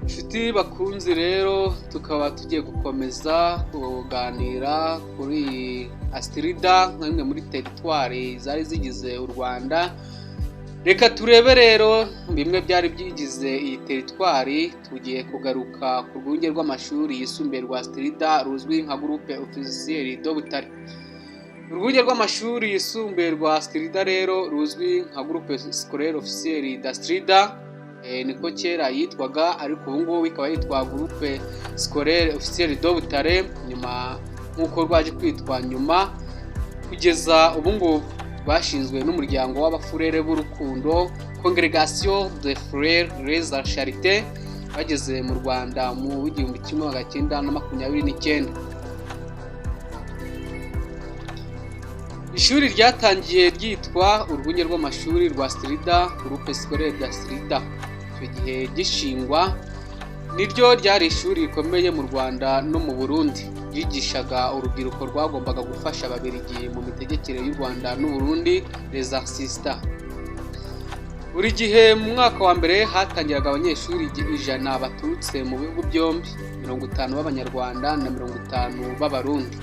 Inshuti bakunzi rero, tukaba tugiye gukomeza kuganira kuri Astrida nka imwe muri teritwari zari zigize u Rwanda. Reka turebe rero bimwe byari bigize iyi teritwari. Tugiye kugaruka ku rwunge rw'amashuri yisumbuye rwa Astrida, ruzwi nka Groupe Officiel de Butare. Urwunge rw'amashuri yisumbuye rwa Astrida rero, ruzwi nka Groupe Scolaire Officiel d'Astrida, niko kera yitwaga, ariko ubu ngubu ikaba yitwa Groupe Scolaire Officiel de Butare nyuma, nk'uko rwaje kwitwa nyuma kugeza ubu ngubu. Rwashinzwe n'umuryango w'Abafurere b'Urukundo, Congrégation des Frères de la Charité, bageze mu Rwanda mu 1929. Ishuri ryatangiye ryitwa Urwunge rw'Amashuri rwa Astrida, Groupe Scolaire d'Astrida. Icyo gihe gishingwa, niryo ryari ishuri rikomeye mu Rwanda no mu Burundi. Ryigishaga urubyiruko rwagombaga gufasha Ababiligi mu mitegekere y'u Rwanda n'u Burundi, les assistants. Buri gihe mu mwaka wa mbere hatangiraga abanyeshuri 100 baturutse mu bihugu byombi, 50 b'Abanyarwanda na 50 b'Abarundi.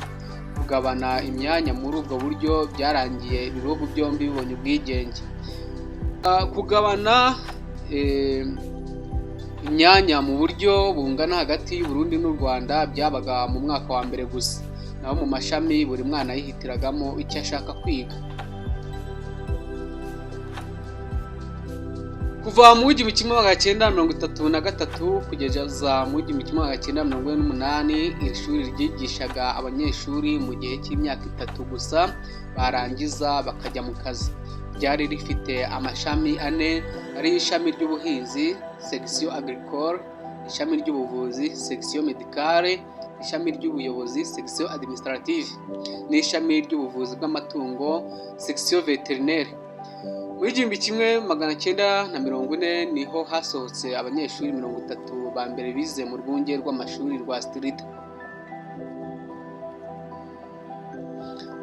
Kugabana imyanya muri ubwo buryo byarangiye ibihugu byombi bibonye ubwigenge. Kugabana imyanya mu buryo bungana hagati y'u Burundi n'u Rwanda byabaga mu mwaka wa mbere gusa, naho mu mashami buri mwana yihitiragamo icyo ashaka kwiga. Kuva mu 1933 kugeza mu 1948, iri shuri ryigishaga abanyeshuri mu gihe cy'imyaka 3 gusa, barangiza bakajya mu kazi. Ryari rifite amashami ane, ari ishami ry'ubuhinzi, section agricole, ishami ry'ubuvuzi, section médicale, ishami ry'ubuyobozi, section administrative, n'ishami ry'ubuvuzi bw'amatungo, section vétérinaire. Muri 1940 niho hasohotse abanyeshuri 30 ba mbere bize mu rwunge rw'amashuri rwa Astrida.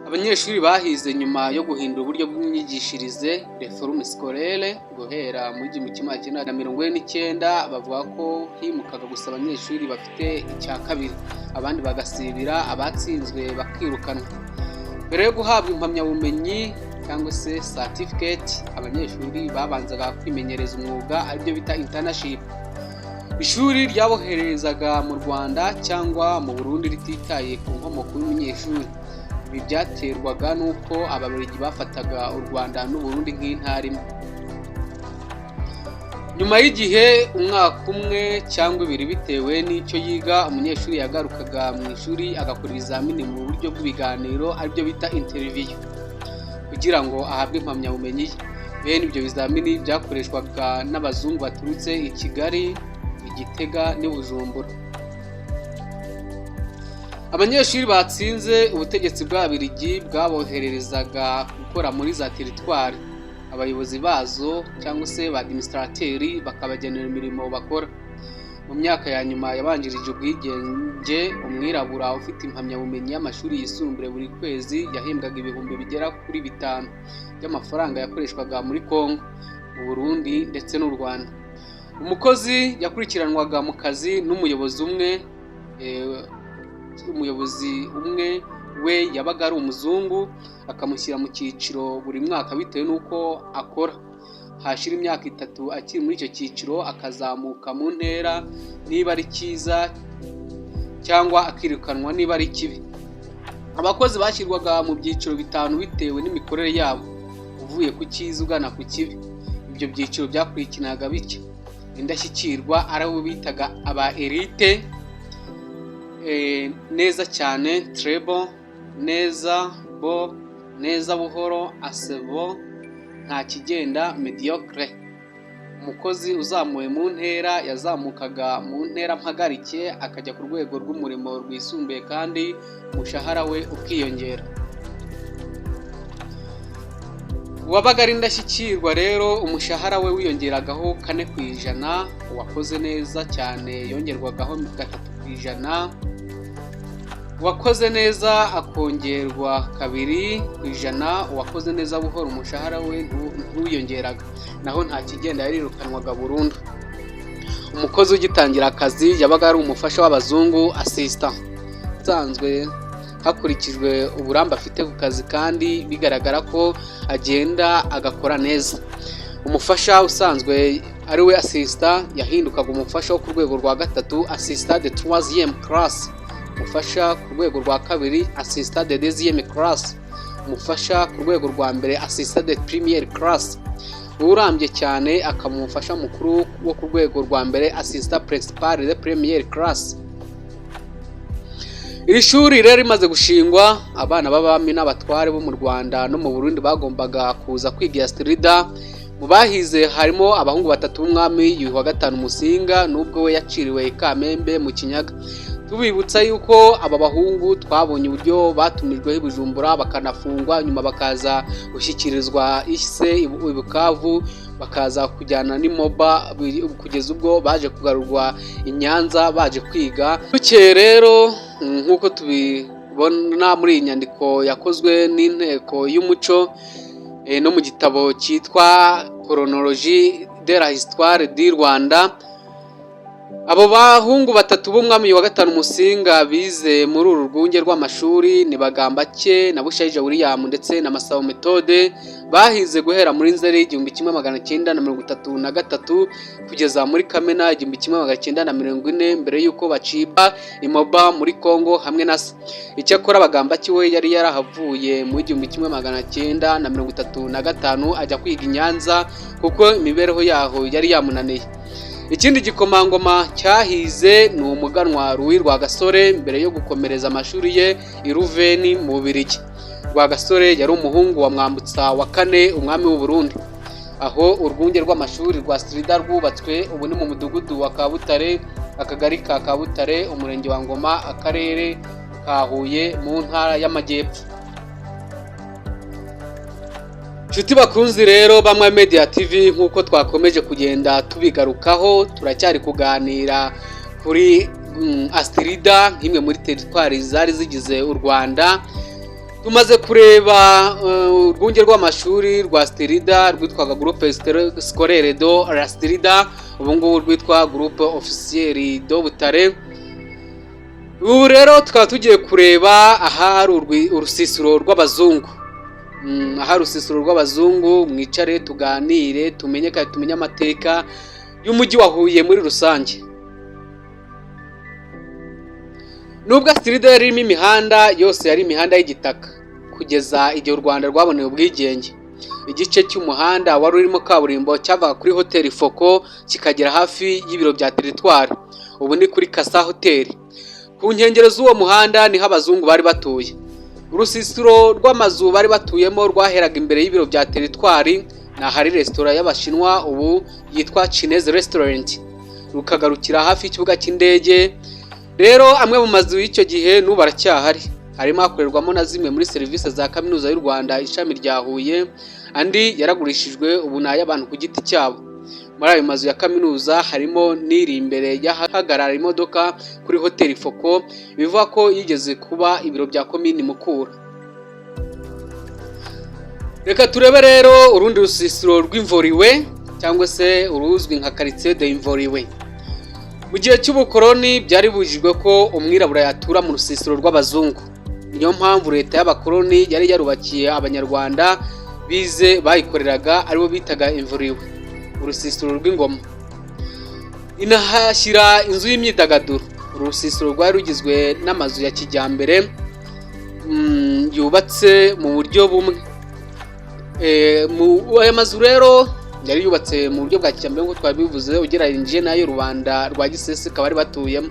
Abanyeshuri bahize nyuma yo guhindura uburyo bw'imyigishirize, réforme scolaire, guhera muri 1949, bavuga ko himukaga gusa abanyeshuri bafite icya kabiri, abandi bagasibira, abatsinzwe bakirukanwa. Mbere yo guhabwa impamyabumenyi cyangwa se certificate, abanyeshuri babanzaga kwimenyereza umwuga, aribyo bita internship. Ishuri ryaboherezaga mu Rwanda cyangwa mu Burundi rititaye ku nkomoko y'umunyeshuri. Ibi byaterwaga n'uko Ababiligi bafataga u Rwanda n'u Burundi nk'intara imwe. Nyuma y'igihe, umwaka umwe cyangwa 2 bitewe n'icyo yiga, umunyeshuri yagarukaga mu ishuri agakora ibizamini mu buryo bw'ibiganiro, aribyo bita interview, kugira ngo ahabwe impamyabumenyi ye. Bene ibyo bizamini byakoreshwaga n'abazungu baturutse i Kigali, i Gitega n'i Bujumbura. Abanyeshuri batsinze, ubutegetsi bw'Ababiligi bwabohererezaga gukora muri za teritwari, abayobozi bazo cyangwa se ba administrateurs bakabagenera imirimo bakora. Mu myaka ya nyuma yabanjirije ubwigenge, umwirabura ufite impamyabumenyi y'amashuri yisumbuye buri kwezi yahembwaga ibihumbi bigera kuri 5 by'amafaranga yakoreshwaga muri Congo, mu Burundi ndetse n'u Rwanda. Umukozi yakurikiranwaga mu kazi n'umuyobozi umwe. Umuyobozi umwe we yabaga ari umuzungu, akamushyira mu cyiciro buri mwaka bitewe n'uko akora. Hashira imyaka 3 akiri muri icyo cyiciro, akazamuka mu ntera niba ari cyiza, cyangwa akirukanwa niba ari kibi. Abakozi bashyirwaga mu byiciro bitanu bitewe n'imikorere yabo, uvuye ku cyiza ugana ku kibi. Ibyo byiciro byakurikiranaga bityo: indashyikirwa, ari abo bitaga aba élite, neza cyane, très bon, neza, bon, neza buhoro, assez bon, nta kigenda, médiocre. Umukozi uzamuwe mu ntera yazamukaga mu ntera mpagarike akajya ku rwego rw'umurimo rwisumbuye, kandi umushahara we ukiyongera. Uwabaga ari indashyikirwa rero, umushahara we wiyongeragaho 4%. Uwakoze neza cyane yongerwagaho 3%, uwakoze neza akongerwa 2%, uwakoze neza buhoro umushahara we ntiwiyongeraga, naho nta kigenda yarirukanwaga burundu. Umukozi ugitangira akazi yabaga ari umufasha w'abazungu, assistant usanzwe, hakurikijwe uburambe afite ku kazi kandi bigaragara ko agenda agakora neza. Umufasha usanzwe ari we assistant yahindukaga umufasha wo ku rwego rwa gatatu, assistant de troisième classe, umufasha ku rwego rwa kabiri, assistant de deuxième classe, umufasha ku rwego rwa mbere, assistant de première classe, urambye cyane akaba umufasha mukuru wo ku rwego rwa mbere, assistant principal de première classe. Iri shuri rero rimaze gushingwa, abana b'abami n'abatware bo mu Rwanda no mu Burundi bagombaga kuza kwiga Astrida. Mu bahize harimo abahungu batatu b'umwami Yuhi wa gatanu Musinga, nubwo we yaciriwe i Kamembe mu Kinyaga. Tubibutsa yuko aba bahungu twabonye uburyo batumijweho i Bujumbura, bakanafungwa, nyuma bakaza gushyikirizwa ise i Bukavu, bakaza kujyana n'Imoba kugeza ubwo baje kugarurwa i Nyanza baje kwiga. Bukeye rero, nk'uko tubibona muri iyi nyandiko yakozwe n'Inteko y'Umuco no mu gitabo cyitwa Chronologie de la Histoire du Rwanda, abo bahungu batatu b'umwami wa gatanu Musinga bize muri uru rwunge rw'amashuri ni Bagambake na Bushayija William ndetse na Masabo Methode. Bahize guhera muri Nzeri 1933 kugeza muri Kamena 1940, mbere y'uko bacibwa Imoba muri Congo hamwe na se. Icyakora Bagambake we yari yarahavuye mu 1935 ajya kwiga i Nyanza kuko imibereho yaho yari yamunaniye. Ikindi gikomangoma cyahize ni umuganwa Louis Rwagasore, mbere yo gukomereza amashuri ye i Luveni mu Bubiligi. Rwagasore yari umuhungu wa Mwambutsa wa kane, umwami w'u Burundi. Aho urwunge rw'amashuri rwa Astrida rwubatswe ubu ni mu mudugudu wa Kabutare, akagari ka Kabutare, umurenge wa Ngoma, akarere ka Huye, mu ntara y'Amajyepfo. Inshuti bakunzi rero bamwe Media TV, nk'uko twakomeje kugenda tubigarukaho, turacyari kuganira kuri Astrida nk'imwe muri teritwari zari zigize u Rwanda. Tumaze kureba urwunge rw'amashuri rwa Astrida rwitwaga Groupe Scolaire de l'Astrida, ubu ngubu rwitwa Groupe Officiel de Butare. Ubu rero tukaba tugiye kureba ahari urusisiro rw'abazungu. Ahari urusisiro rw'abazungu, mwicare tuganire, tumenye kandi tumenye amateka y'umujyi wa Huye muri rusange. Nubwo Astrida yari irimo imihanda yose, yari imihanda y'igitaka kugeza igihe u Rwanda rwaboneye ubwigenge. Igice cy'umuhanda wari urimo kaburimbo cyavaga kuri Hoteli Foko kikagera hafi y'ibiro bya teritwari, ubu ni kuri Kasa Hoteli. Ku nkengero z'uwo muhanda niho abazungu bari batuye. Urusisiro rw'amazu bari batuyemo rwaheraga imbere y'ibiro bya teritwari, ni ahari resitora y'Abashinwa ubu yitwa Chinese Restaurant, rukagarukira hafi y'ikibuga cy'indege. Rero amwe mu mazu y'icyo gihe n'ubu aracyahari, harimo hakorerwamo na zimwe muri serivisi za Kaminuza y'u Rwanda ishami rya Huye, andi yaragurishijwe, ubu ni ay'abantu ku giti cyabo. Muri ayo mazu ya kaminuza harimo n'iri imbere y'ahagarara imodoka kuri Hoteli Foko, bivuga ko yigeze kuba ibiro bya Komini Mukura. Reka turebe rero urundi rusisiro rw'Imvoriwe, cyangwa se uruzwi nka Quartier de Imvoriwe. Mu gihe cy'ubukoloni byari bibujijwe ko umwirabura yatura mu rusisiro rw'abazungu. Niyo mpamvu leta y'abakoloni yari yarubakiye Abanyarwanda bize bayikoreraga, aribo bitaga Imvuriwe, urusisiro rw'ingoma, inahashyira inzu y'imyidagaduro. Uru rusisiro rwari rugizwe n'amazu ya kijyambere yubatse mu buryo bumwe. Aya mazu rero yari yubatse mu buryo bwa kijyambere nk'uko twabivuze, ugereranyije n'ayo rubanda rwa giseseka bari batuyemo,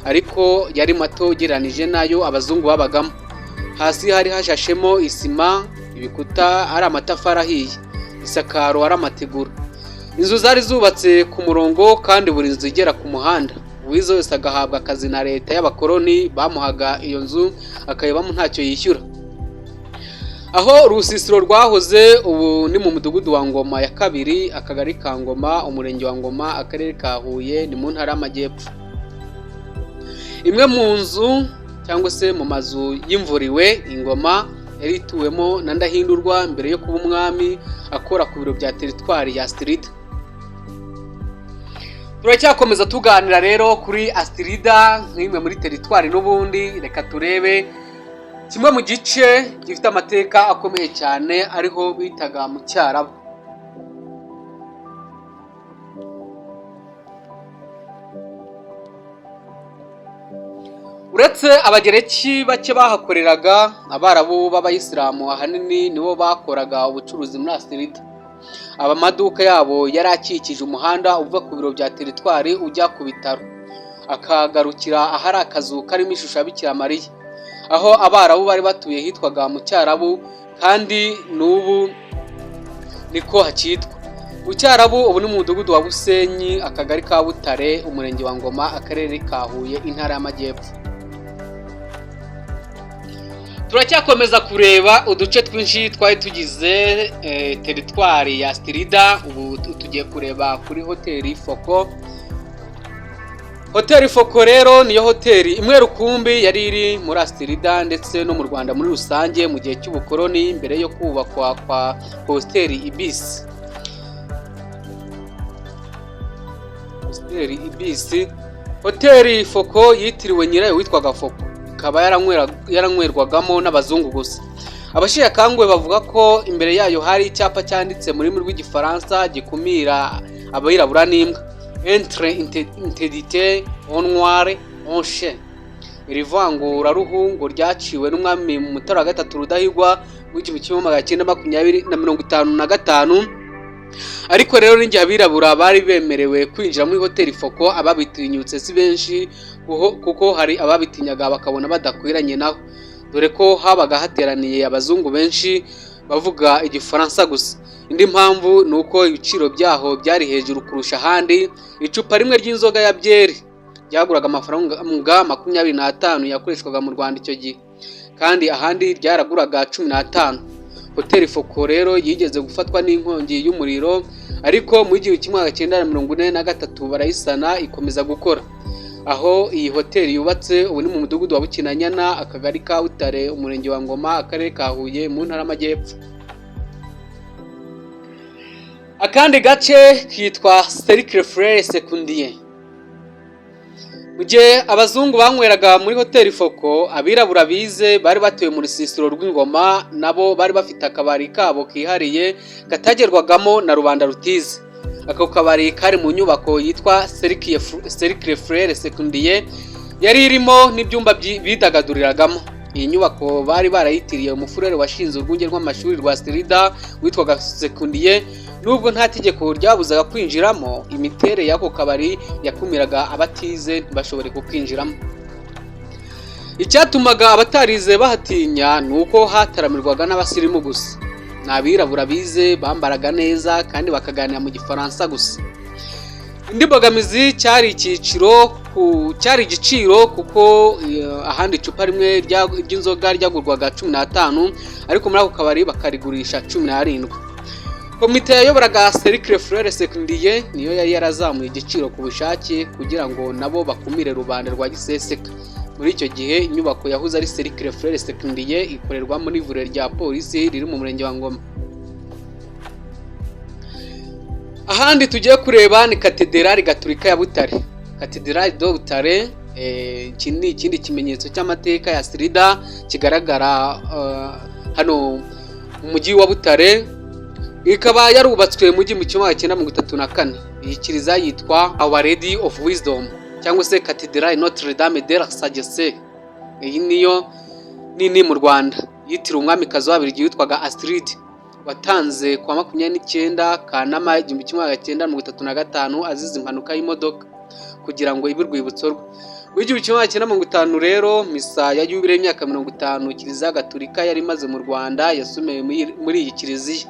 ariko yari mato ugereranije n'ayo abazungu babagamo. Hasi hari hashashemo isima, ibikuta ari amatafari ahiye, isakaro ari amategura. Inzu zari zubatse ku murongo kandi buri nzu igera ku muhanda. Uwize wese agahabwa akazi na leta y'abakoloni, bamuhaga iyo nzu akayibamo ntacyo yishyura. Aho urusisiro rwahoze ubu ni mu mudugudu wa Ngoma ya kabiri, akagari ka Ngoma, umurenge wa Ngoma, akarere ka Huye, ni mu ntara y'Amajyepfo. Imwe mu nzu cyangwa se mu mazu y'Imvuriwe ingoma yari ituwemo na Ndahindurwa mbere yo kuba umwami, akora ku biro bya teritwari ya Astrida. Turacyakomeza tuganira rero kuri Astrida nk'imwe muri teritwari n'ubundi. Reka turebe kimwe mu gice gifite amateka akomeye cyane, ariho bitaga mu Cyarabu. Uretse Abagereki bake bahakoreraga, Abarabu b'Abayisilamu ahanini nibo bakoraga ubucuruzi muri Astrida. Aba amaduka yabo yari akikije umuhanda uva ku biro bya teritwari ujya ku bitaro, akagarukira ahari akazu karimo ishusho ya Bikira Mariya. Aho Abarabu bari batuye hitwaga mu Cyarabu, kandi n'ubu niko hakitwa. Mu Cyarabu ubu ni mu mudugudu wa Busenyi, akagari ka Butare, umurenge wa Ngoma, akarere ka Huye, intara y'Amajyepfo. Turacyakomeza kureba uduce twinshi twari tugize teritwari ya Astrida. Ubu tugiye kureba kuri hoteli Faucon. Hoteli Faucon rero niyo hoteli imwe rukumbi yari iri muri Astrida ndetse no mu Rwanda muri rusange mu gihe cy'ubukoloni, mbere yo kubakwa kwa hoteli Ibis. Hoteli Ibis, hoteli Faucon yitiriwe nyirayo witwaga Faucon, ikaba yaranywerwagamo n'abazungu gusa. Abasheshe bavuga ko imbere yayo hari icyapa cyanditse mu rurimi rw'Igifaransa gikumira abirabura n'imbwa: "Entrée interdite aux noirs, aux chiens." Iri vanguraruhu ngo ryaciwe n'umwami Mutara wa gatatu Rudahigwa mu 1955. Ariko rero n'igihe abirabura bari bemerewe kwinjira muri hoteli Faucon, ababitinyutse si benshi, kuko hari ababitinyaga bakabona badakwiranye naho, dore ko habaga hateraniye abazungu benshi bavuga Igifaransa gusa. Indi mpamvu ni uko ibiciro byaho byari hejuru kurusha ahandi. Icupa rimwe ry'inzoga ya byeri ryaguraga amafaranga 25 yakoreshwaga mu Rwanda icyo gihe, kandi ahandi ryaraguraga 15. Hoteli Faucon rero yigeze gufatwa n'inkongi y'umuriro, ariko mu 1943 barayisana ikomeza gukora. Aho iyi hoteli yubatse ubu ni mu mudugudu wa Bukinanyana, akagari ka Butare, umurenge wa Ngoma, akarere ka Huye, mu ntara y'Amajyepfo. Akandi gace kitwa Cercle Frères Secondiens. Mu gihe abazungu banyweraga muri hoteli Faucon, abirabura bize bari batuye mu rusisiro rw'Ingoma nabo bari bafite akabari kabo kihariye katagerwagamo na rubanda rutize. Ako kabari kari mu nyubako yitwa Cercle Frères Secondiens, yari irimo n'ibyumba bidagaduriragamo. Iyi nyubako bari barayitiriye umufurere washinze urwunge rw'amashuri rwa Astrida witwaga Secundien. Nubwo nta tegeko ryabuzaga kwinjiramo, imiterere y'ako kabari yakumiraga abatize ntibashobore kukinjiramo. Icyatumaga abatarize bahatinya ni uko hataramirwaga n'abasirimu gusa. Ni abirabura bize bambaraga neza kandi bakaganira mu Gifaransa gusa. Indi mbogamizi cyari icyiciro, cyari igiciro, kuko ahandi icupa rimwe ry'inzoga ryagurwaga 15, ariko muri ako kabari bakarigurisha 17. Komite yayoboraga Cercle Frères Secondiens niyo yari yarazamuye igiciro ku bushake kugira ngo nabo bakumire rubanda rwa giseseka. Muri icyo gihe inyubako yahoze ari Cercle Frères Secondiens ikorerwamo n'ivuriro rya polisi riri mu murenge wa Ngoma. Ahandi tugiye kureba ni Katederali Gatolika ya Butare, Cathédrale de Butare. Iki ni ikindi kimenyetso cy'amateka ya Astrida kigaragara hano mu mujyi wa Butare, ikaba yarubatswe mu 1934. Iyi kiliziya yitwa Our Lady of Wisdom cyangwa se Cathédrale Notre Dame de la Sagesse. Iyi niyo nini mu Rwanda, yitiriwe umwamikazi w'Ababiligi witwaga Astrid, watanze kuwa 29 Kanama 1935 azize impanuka y'imodoka, kugira ngo ibe urwibutso rwe. Mu 1950 rero, misa ya yubile y'imyaka 50 Kiliziya Gatolika yari imaze mu Rwanda yasomewe muri iyi kiliziya.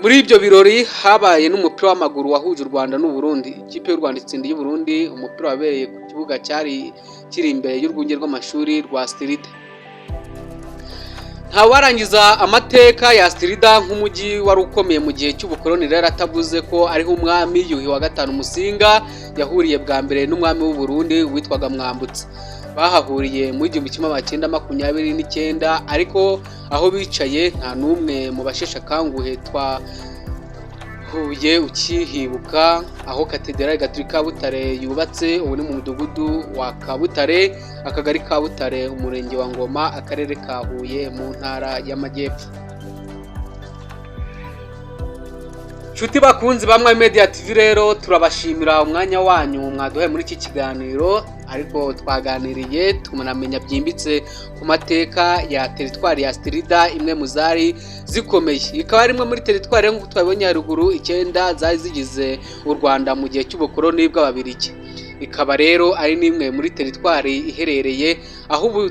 Muri ibyo birori habaye n'umupira w'amaguru wahuje u Rwanda n'u Burundi, ikipe y'u Rwanda itsinda iy'u Burundi. Umupira wabereye ku kibuga cyari kiri imbere y'urwunge rw'amashuri rwa Astrida. Ntawarangiza amateka ya Astrida nk'umujyi wari ukomeye mu gihe cy'ubukoloni rero atavuze ko ariho umwami Yuhi wa gatanu Musinga yahuriye bwa mbere n'umwami w'u Burundi witwaga Mwambutsa. Bahahuriye mu 1929, ariko aho bicaye nta n'umwe mu basheshe akanguhe Huye ukihibuka aho Katedrali Gatolika Butare yubatse ubu ni mu mudugudu wa Kabutare, akagari ka Butare, umurenge wa Ngoma, akarere ka Huye, mu ntara y'Amajyepfo. Nshuti bakunzi ba Mwami Media TV rero, turabashimira umwanya wanyu mwaduhaye muri iki kiganiro, ariko twaganiriye tunamenya byimbitse ku mateka ya teritwari ya Astrida, imwe mu zari zikomeye, ikaba ari imwe muri teritwari nk'uko twabibonye haruguru icyenda zari zigize u Rwanda mu gihe cy'ubukoloni bw'Ababiligi. Ikaba rero ari n'imwe muri teritwari iherereye aho ubu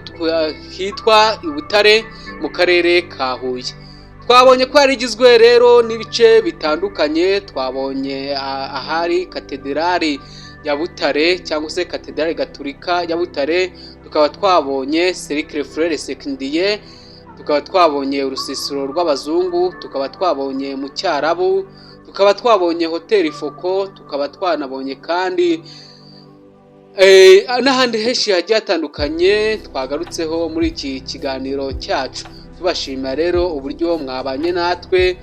hitwa i Butare mu karere ka Huye. Twabonye ko yari igizwe rero n'ibice bitandukanye. Twabonye ahari Katedrali ya Butare cyangwa se Katedrali Gatolika ya Butare, tukaba twabonye Cercle Frères Secondiers, tukaba twabonye urusisiro rw'abazungu, tukaba twabonye mu Cyarabu, tukaba twabonye Hoteli Foko, tukaba twanabonye kandi n'ahandi henshi hagiye hatandukanye twagarutseho muri iki kiganiro cyacu. Tubashimira rero uburyo mwabanye natwe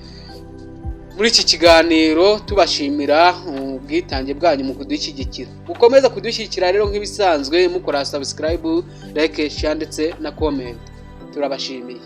muri iki kiganiro, tubashimira ubwitange bwanyu mu kudushyigikira. Mukomeza kudushyigikira rero nk'ibisanzwe mukora subscribe, like, share ndetse na comment. Turabashimiye.